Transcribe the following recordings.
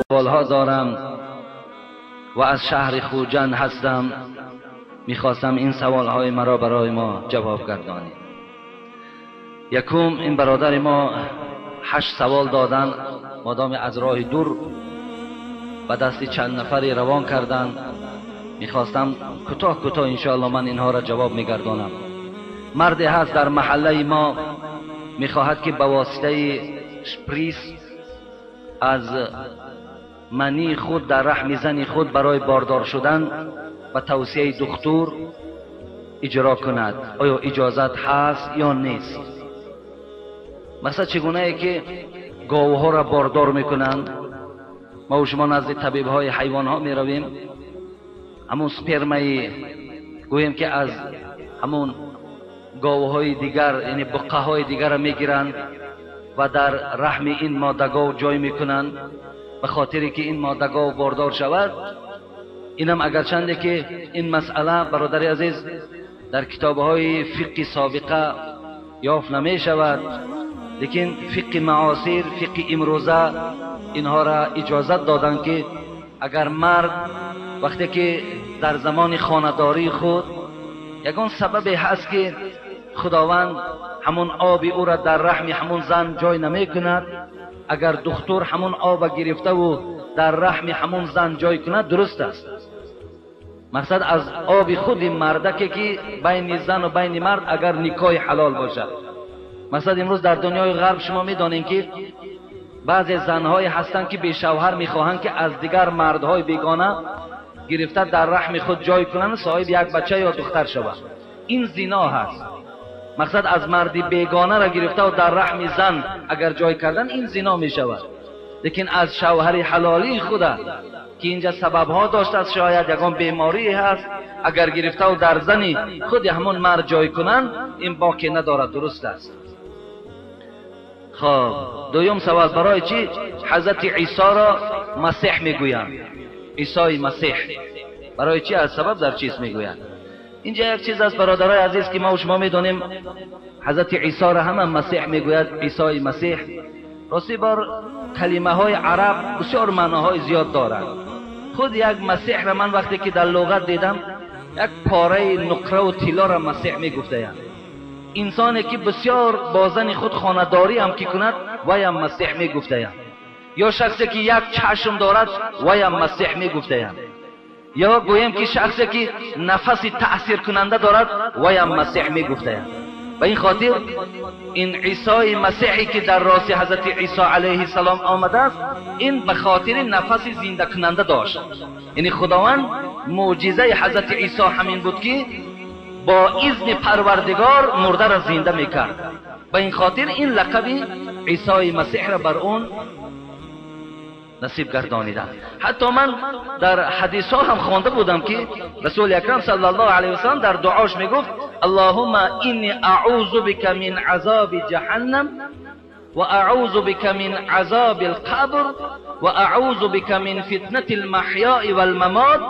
سوالها دارم و از شهر خوجند هستم، میخواستم این سوالهای مرا برای ما جواب گردانید. یکم، این برادر ما 8 سوال دادن، مادام از راه دور به دست چند نفری روان کردن. میخواستم کوتاه کوتاه انشاءالله من اینها را جواب میگردانم. مردی هست در محله ما، میخواهد که به واسطه شپریس از منی خود در رحم زن خود برای باردار شدن و توصیه دکتر اجرا کند. آیا اجازت هست یا نیست؟ مثلا چگونه ای که گاوها را باردار میکنند، ما و شما نزد طبیب های حیوان ها میرویم، همون سپرمای گوییم که از همون گاوهای دیگر، یعنی بقه های دیگر را میگیرند و در رحم این ماده گاو جای میکنند به خاطری که این ماده گاو باردار شود. اینم اگرچنده که این مسئله برادر عزیز در کتابهای فقه سابقه یافت نمی شود، لیکن فقه معاصر، فقه امروزه اینها را اجازت دادن که اگر مرد وقتی که در زمان خانه‌داری خود یگان سبب هست که خداوند همون آب او را در رحم همون زن جای نمی کند، اگر دکتر همون آب گرفته و در رحم همون زن جای کند درست است. مقصد از آب خود مردکه که بین زن و بین مرد اگر نکاح حلال باشد. مقصد امروز در دنیای غرب شما میدانید که بعضی زنهای هستند که به شوهر میخواهند که از دیگر مردهای بیگانه گرفته در رحم خود جای کنند، صاحب یک بچه یا دختر شود. این زنا هست. مقصد از مردی بیگانه را گرفته و در رحم زن اگر جای کردن این زنا می شود. لیکن از شوهر حلالی خدا که اینجا سبب ها داشته است، شاید یگان بیماری هست، اگر گرفته و در زنی خود همون مرد جای کنند این باکی ندارد، درست است. خب دوم سوال، برای چی حضرت عیسی را مسیح میگویند؟ عیسی مسیح برای چی از سبب در چیز میگویند؟ اینجا یک چیز است برادرای عزیز که ما و شما میدونیم حضرت عیسی را هم مسیح میگوید، عیسی مسیح. راستی بار کلمه های عرب بسیار معناهای زیاد دارد. خود یک مسیح را من وقتی که در لغت دیدم یک پاره نقره و طلا را مسیح میگفتند. انسانی که بسیار با زن خود خانه‌داری هم که کند وی هم مسیح میگفتند، یا شخصی که یک چشم دارد وی هم مسیح میگفتند، یا گوییم که شخصی که نفس تأثیر کننده دارد وی هم مسیح میگفتند. به این خاطر این عیسی مسیحی که در راس حضرت عیسی علیه السلام آمده است، این به خاطر نفس زنده کننده داشت. یعنی خداوند معجزه حضرت عیسی همین بود که با اذن پروردگار مرده را زنده میکرد. به این خاطر این لقب عیسی مسیح را بر اون نصیب گردانیدن. حتی من در حدیث ها هم خوانده بودم که رسول اکرم صلی الله علیه وسلم در دعاش میگفت اللهم انی اعوذ بک من عذاب جهنم و اعوذ بک من عذاب القبر و اعوذ بک من فتنة المحیاء والممات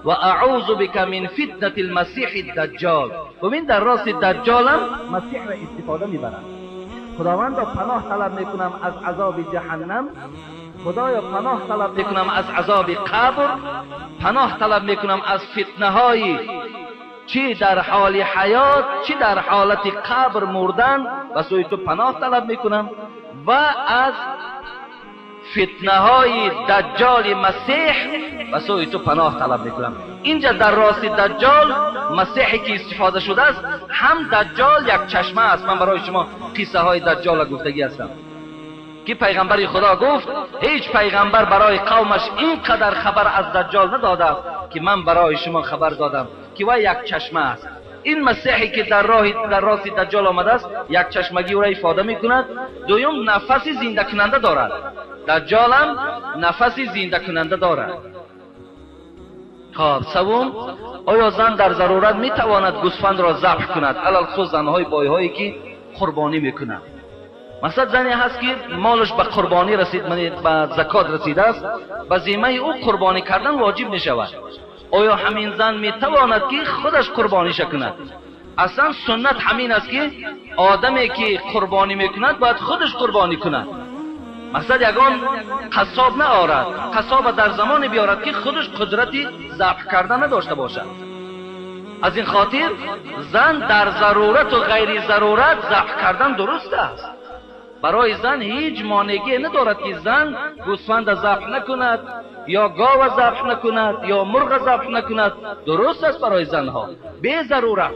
و اعوذ بک من فتنة المسیح الدجال. ببین در راست دجال هم مسیح را استفاده میبرند. خداوند را پناه طلب میکنم از عذاب جهنم، خدایا پناه طلب میکنم از عذاب قبر، پناه طلب میکنم از فتنه های چی در حال حیات چی در حالت قبر مردن، و سوی تو پناه طلب میکنم، و از فتنه های دجال مسیح و سوی تو پناه طلب میکنم. اینجا در راست دجال مسیحی که استفاده شده است، هم دجال یک چشمه است. من برای شما قصه های دجال گفتگی هستم که پیغمبر خدا گفت هیچ پیغمبر برای قومش اینقدر خبر از دجال نداده است که من برای شما خبر دادم که وی یک چشمه است. این مسیحی که در راست دجال آمده است یک چشمگی او را افاده میکند. دوم نفس زنده کننده دارد، دجال هم نفس زنده کننده دارد. خب سوم، آیا زن در ضرورت میتواند گوسفند را ذبح کند؟ علی‌الخصوص زنهای بایهایی که قربانی میکنند. مثلا زنی هست که مالش به قربانی رسید، به زکات رسیده است، به ذمه او قربانی کردن واجب می شود. آیا همین زن می تواند که خودش قربانی کند؟ اصلا سنت همین است که آدمی که قربانی میکند باید خودش قربانی کند. مثلا یگان قصاب نآرد، قصاب در زمان بیارد که خودش قدرتی ذبح کردن نداشته باشد. از این خاطر زن در ضرورت و غیر ضرورت ذبح کردن درست است. برای زن هیچ مانعی ندارد که زن گوسفند ذبح نکند یا گاو ذبح نکند یا مرغ ذبح نکند. درست است برای زنها به ضرورت.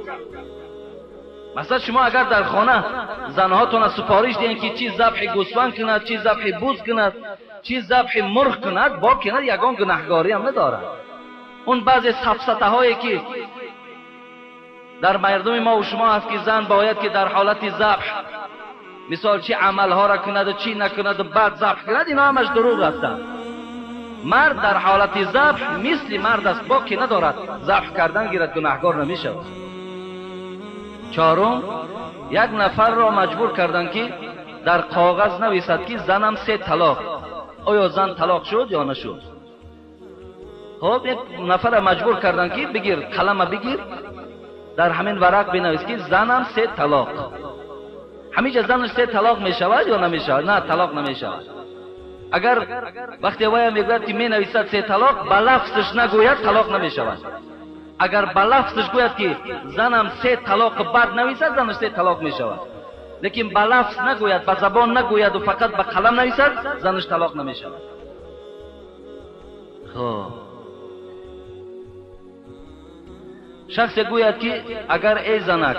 مثلا شما اگر در خانه زنهاتون سفارش دهید که چی ذبح گوسفند کند، چی ذبح بز کند، چی ذبح مرغ کند، با کند یگان گناهگاری هم ندارد. اون بعضی سفسطه هایی که در مردم ما و شما هست که زن باید که در حالت ذبح مثال چی عملها را کند و چی نکند و بعد ذبح کند، اینا همش دروغ هستند. مرد در حالت ذبح مثل مرد است، باکی ندارد، ذبح کردن گیرد گناهگار نمیشود. چهارم، یک نفر را مجبور کردن که در کاغذ نویسد که زنم 3 طلاق. آیا زن طلاق شد یا نشد؟ خب یک نفر را مجبور کردن که بگیر قلم بگیر در همین ورق بنویس که زنم 3 طلاق. همیشه زنش 3 طلاق می شود یا نمی شود؟ نه، طلاق نمی شود. اگر وقتی وای میگوید که می نویسد 3 طلاق، به لفظش نگوید طلاق نمی شود. اگر به لفظش گوید که زنم 3 طلاق بعد نویسد، زنش 3 طلاق می شود. لیکن به لفظ نگوید، به زبان نگوید و فقط به قلم نویسد، زنش طلاق نمی شود. خب شخص گوید که اگر ای زنک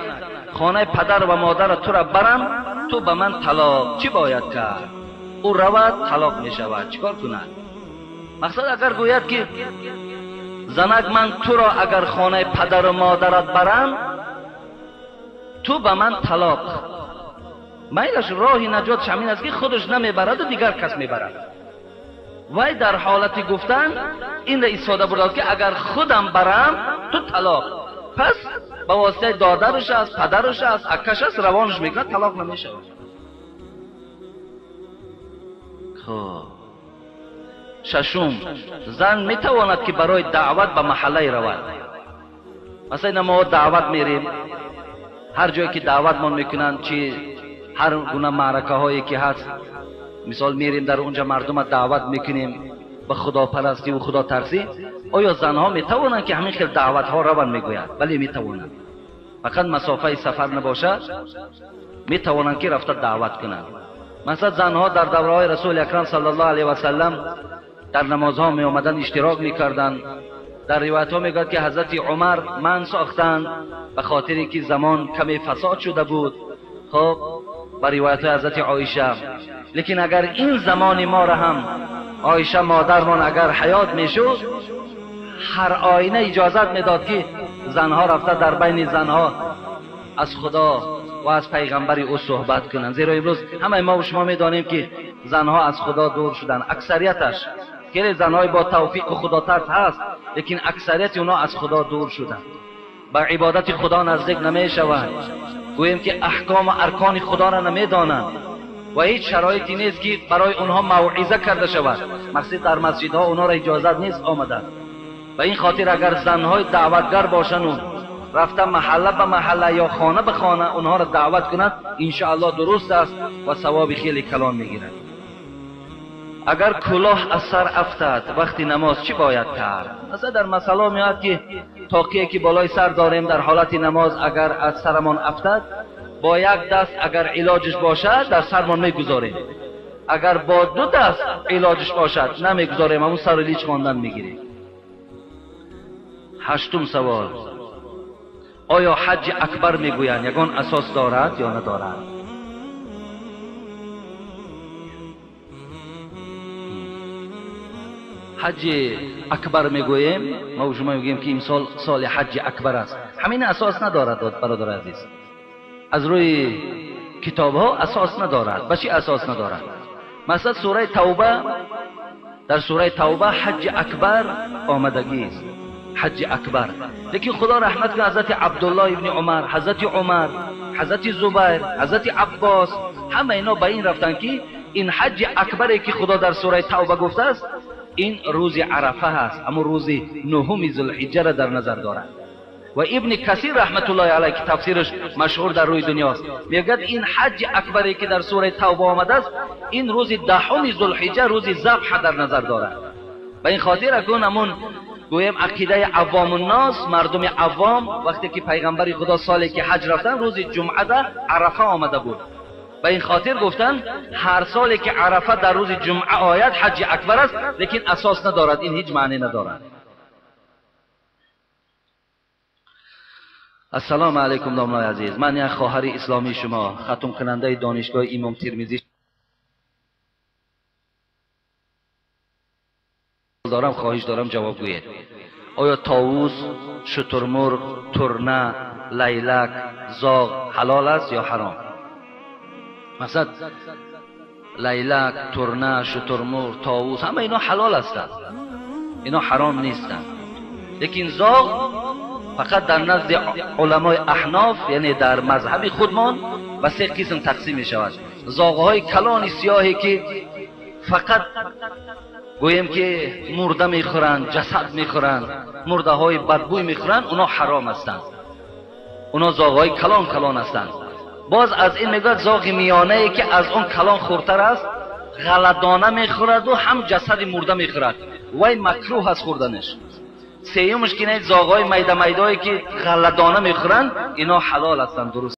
خانه پدر و مادر تو را برم، تو به من طلاق، چی باید کرد؟ او رود طلاق می شود، چیکار کند؟ مقصد اگر گوید که زنک من تو را اگر خانه پدر و مادرت برم، تو به من طلاق، میلش راه نجات همین است که خودش نمیبرد و دیگر کس میبرد. وی در حالت گفتن این را استفاده برد که اگر خودم برم تو طلاق، پس به واسطه دادرش است، پدرش است، اکش است، روانش میکند، طلاق نمیشود. خب ششم، زن میتواند که برای دعوت به محله رود. مثلا ما دعوت میریم، هر جایی که دعوت من میکنن، چی هر گونه معرکه هایی که هست، مثال میریم در اونجا مردم دعوت میکنیم به خداپرستی و خدا ترسی. آیا زنها میتوانند که همین خیل دعوت ها روان میگوید؟ بله میتوانند، فقط مسافه سفر نباشد، میتوانند که رفته دعوت کنند. مثلا زنها در دوره های رسول اکرم صلی الله علیه و سلم در نمازها می آمدن اشتراک میکردند. در روایت ها میگوید که حضرت عمر من ساختند به خاطری که زمان کمی فساد شده بود. خب و روایت های حضرت عایشه. لیکن اگر این زمان ما را هم عایشه مادرمان اگر حیات میشد، هر آینه اجازت میداد که زنها رفته در بین زنها از خدا و از پیغمبر او صحبت کنند. زیرا امروز همه ما و شما میدانیم که زنها از خدا دور شدن، اکثریتش که زنهای با توفیق و خدا ترس هست، لیکن اکثریت اونا از خدا دور شدن، به عبادت خدا نزدیک نمیشوند، گوییم که احکام و ارکان خدا را نمیدانند و هیچ شرایطی نیست که برای اونها موعظه کرده شود. مقصد در مسجدها اونها را اجازت نیست آمدن. و این خاطر اگر زنهای دعوتگر باشند و رفته محله به محله یا خانه به خانه اونها را دعوت کنند، انشاءالله درست است و ثواب خیلی کلان میگیرند. اگر کلاه از سر افتد وقتی نماز چی باید کرد؟ مثلا در مسئله میاد که تاقیه که بالای سر داریم در حالت نماز اگر از سرمان افتد، با یک دست اگر علاجش باشد در سرمان میگذاریم، اگر با دو دست علاجش باشد نمیگذاریم، همون سر لیچ ماندن میگیریم. هشتم سوال، آیا حج اکبر میگویند یگان اساس دارد یا ندارد؟ حج اکبر میگوییم، ما و شما میگوییم که امسال سال حج اکبر است، همین اساس ندارد برادر عزیز. از روی کتاب ها اساس ندارد. به چی اساس ندارد؟ مثلا سوره توبه، در سوره توبه حج اکبر آمدگی است، حج اکبر. لیکن خدا رحمت کنه حضرت عبدالله ابن عمر، حضرت عمر، حضرت زبیر، حضرت عباس، همه اینا به این رفتن که این حج اکبری که خدا در سوره توبه گفته است این روز عرفه هست، اما روز نهم ذوالحجه را در نظر دارد. و ابن کثیر رحمت الله علیه که تفسیرش مشهور در روی دنیاست میگوید این حج اکبری که در سوره توبه آمده است این روز دهم ذوالحجه روز ذبح در نظر دارد. به این خاطر اکنون همون گویم عقیده عوام الناس، مردم عوام، وقتی که پیغمبر خدا سالی که حج رفتن روز جمعه در عرفه آمده بود، به این خاطر گفتن هر سالی که عرفه در روز جمعه آید حج اکبر است، لیکن اساس ندارد، این هیچ معنی ندارد. السلام علیکم داملای عزیز، من یک خواهر اسلامی شما، ختم کننده دانشگاه امام ترمذی دارم، خواهش دارم جواب گویید. آیا طاووس، شترمرغ، ترنه، لیلک، زاغ حلال است یا حرام؟ مثلا لیلک، ترنه، شترمرغ، طاووس همه اینا حلال هستند، اینا حرام نیستند. لیکن زاغ فقط در نزد علمای احناف، یعنی در مذهب خودمان، به سه قسم تقسیم می شود. زاغهای کلان سیاهی که فقط گوییم که مرده میخورند، جسد میخورند، مرده های بدبوی میخورند، اونا حرام هستند، اونا زاغهای کلان کلان هستند. باز از این میگوید زاغ میانه ای که از اون کلان خورتر است، غلطانه میخورد و هم جسد مرده میخورد، وای مکروه است خوردنش. سیومش که نه زاغهای میده میدهایی که غلطانه میخورند، اینا حلال هستند، درست.